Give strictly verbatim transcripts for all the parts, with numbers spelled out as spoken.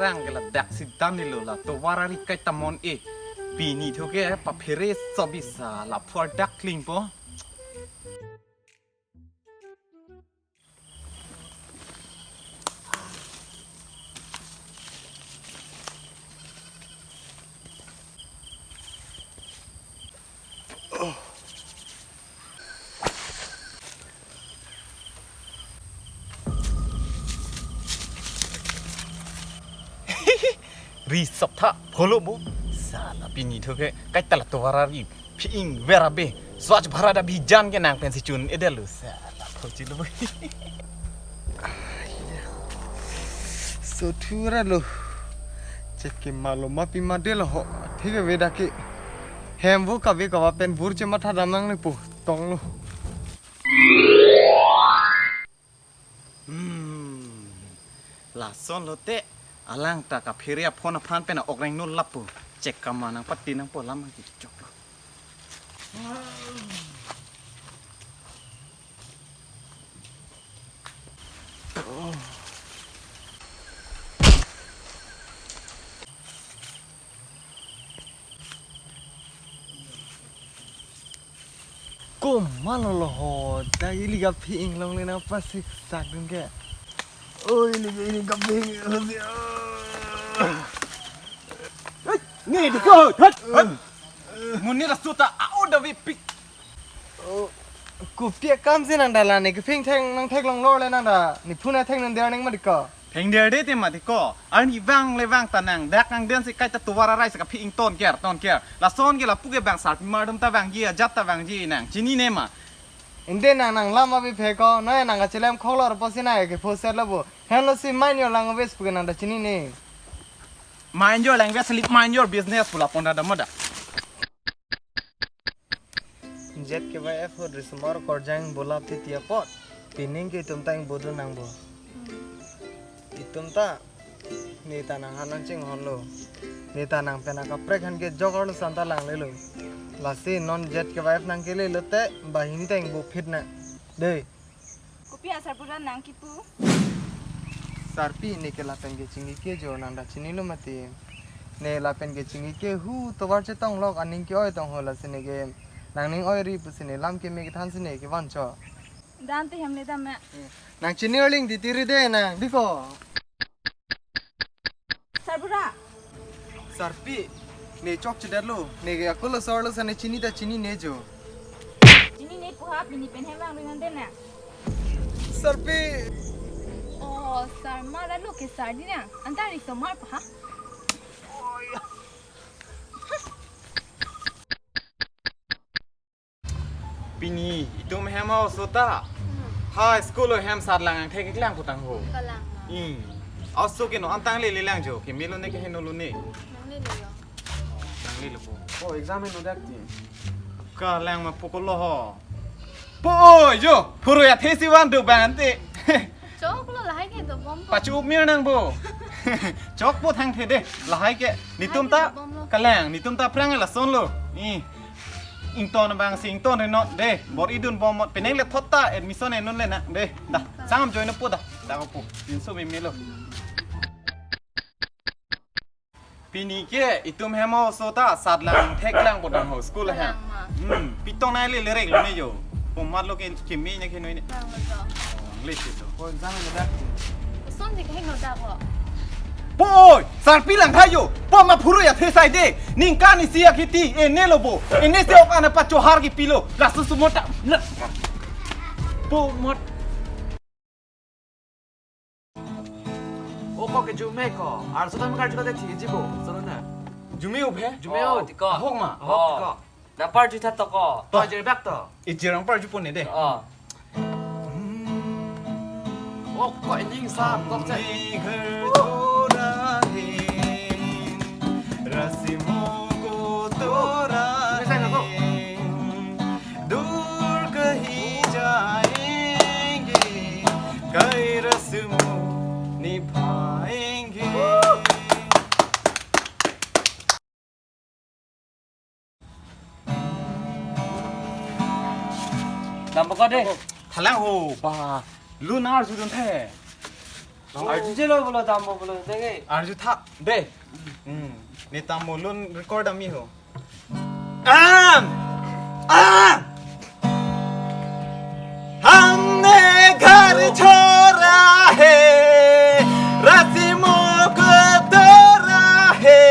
Rang ke ladak si damnelo, la tovar ari kaita mon-e. Pini thu ke paphere sobisa la phuar dak klingpo. Ri sop tha, pholo bo. Sala pini thu ke, kaita la tovar ari phi-ingver abe. Swachh Bharat Abhiyan ke nang pensi chun-edetlo. Sala phochilo bo. So thura lo. Chek ke malo ma pi ma delo ho. Thik ave dak ke. Hem vo kave kava pen bur che matha dam nangne po. Tonglo. Hmm. Lason lote alang ta kaphere aphone aphan pen a-ok reng nul lapu. Chek kama nangpati nangpo lam kechoklo. Komatlo ho, dak ili kaphi-inglongle nangpasik sakdun ke. Oi, ili, ili kaphi-ing. Hei, ne, diko, hei, hei. Monit aso ta, a-o davepik. Oh, kopi akam si nang dala ne, kephi thek, nang theklonglo le nang da, ne phone thek nang der nang ma diko. Thengderde te ma diko. Arni vang le vang ta nang. Dak nang den si kaita tovar arai si kaphi-ing ton ker, ton ker. Lason ke lapu ke bang sarpi mardom ta vangji, ajat ta vangji nang. Chinine ma. Inde nang nang lam abi phe ko. Nai nang kachelem khoklo arpo si nai ke phoset lo bo. Henlo si mind your language pu ke nang da chinine. Mind your language, sleep, mind your business pu la pon da da mo da. Z K Y F ho risomar korjang bola titi apot. Pining ke itum ta ingbodu nangpo. Itum ta ne ta nang han nangchinghonlo. Ne ta nang pen akaprek han ke jok arlo santa langlelo. Lasi non Z K Y F nang kelelote banghini ta ingbo phit na. Dei. Kopi asar pura nang kipu? Sarpi ne ke lapen ke chingki ke jo nang da chinilo mati. Ne lapen ke chingki ke hu tovar chetonglok aning ke-oi tong ho lasi ne ke nang ning-oi ri pusi ne lam keme kethan si ne kevan cho. Dan te hem le dam me. Nang chini arling titi ri de nang diko. Sarbura. Sarpi, ne chokchedetlo, ne ke akulo sorlo sa ne chini ta chinine jo. Chinine pu ha, pini pen hem vang ringan den na. Sarpi. Oh, sarmar alo ke sar di na. Anta risomar pa ha. Pini itum hem a-oso ta. Ha school lo hem sat lang angthek keklang putang ho. Kalang ma. Hmm. A-oso ke no-an tang lele lang jo. Kemelo ne keheno lo ne. Nanglelo yo. Nanglelo po. Oh, exam heno dak ti. Kalang ma pukul lo ho. Po oi jo. Phurui athe si van do bang ante. Choklo lahai ke dobom po. Pachu upmir nangpo. Chokpo thangthe de. Lahai ke. Nitum ta. Lahai ke dobom lo. Kalang. Nitum ta aphrang lason lo. Ih. Ington abang si ington ri non de, bor-i dunbom mot penang le thot ta admission enun le na de, da, sangam join po da, da ko po, inso meme lo. Pini ke itum hem a-oso ta sat lang thek lang po dang ho school hem. Kalang ma. Hmm, pitong nai le lerek lo ne jo. Pomat lo ke kimi ne ke noi ne. Kalang ma jo. Oh, le si to. Ko exam ne da. Son je ke heng no da ko. Poi, sarpi lang thayo. Po ma phurui athe sai de. Ningkan isi akhiti, ene lo bo. Ene si ok ana pa chohar kipilo. Laso sumot ta. Na. Po mot. O ko ke jume ko. Arso tam kar juta de thi ji bo. Solo na. Jume o phe? Jume o. Oh, tiko. Ahok ma. Ahok tiko. Nang parju tha to ko. To, ajir bak to. Ijirang parju pon ne de. Oh. O ko ining sam kok se. Ni ghar thora hai, rasmo ko tora hai, dur kahin jayenge, kai rasmo nibhayenge. Dam baka de. Thalang ho ba. Lu nar judun the. Arju jelo bolo dampo bolo denge. Arju tha de. Hmm. Ne tamo lun record ami ho. Am! Am! हमने घर छोड़ा है, रस्मों को तोड़ा है।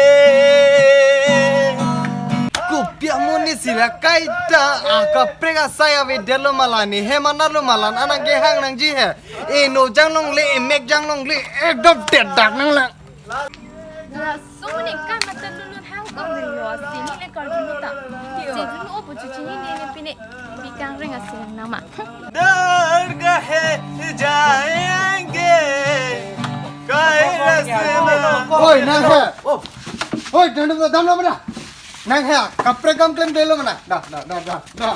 Kopi amonit si la kaita akaprek asai avedetlo ma la ne hem anatlo ma la an nangkehang nangji he. Eno jang longle, emek jang longle, ekdom tedak nanglang. Laso amonit kan mata lulun hang kong le yo, sini le kar dunu ta. Sini dunu opo chuchi ni ne pine, pi kangreng asi nang nama. दरगाह जाएंगे कैलाश में। Oi, nang he. Oi, dam dam dam lo mana? Nang he, kaprek akam klemdetlo mana? Da, da, da, da, da.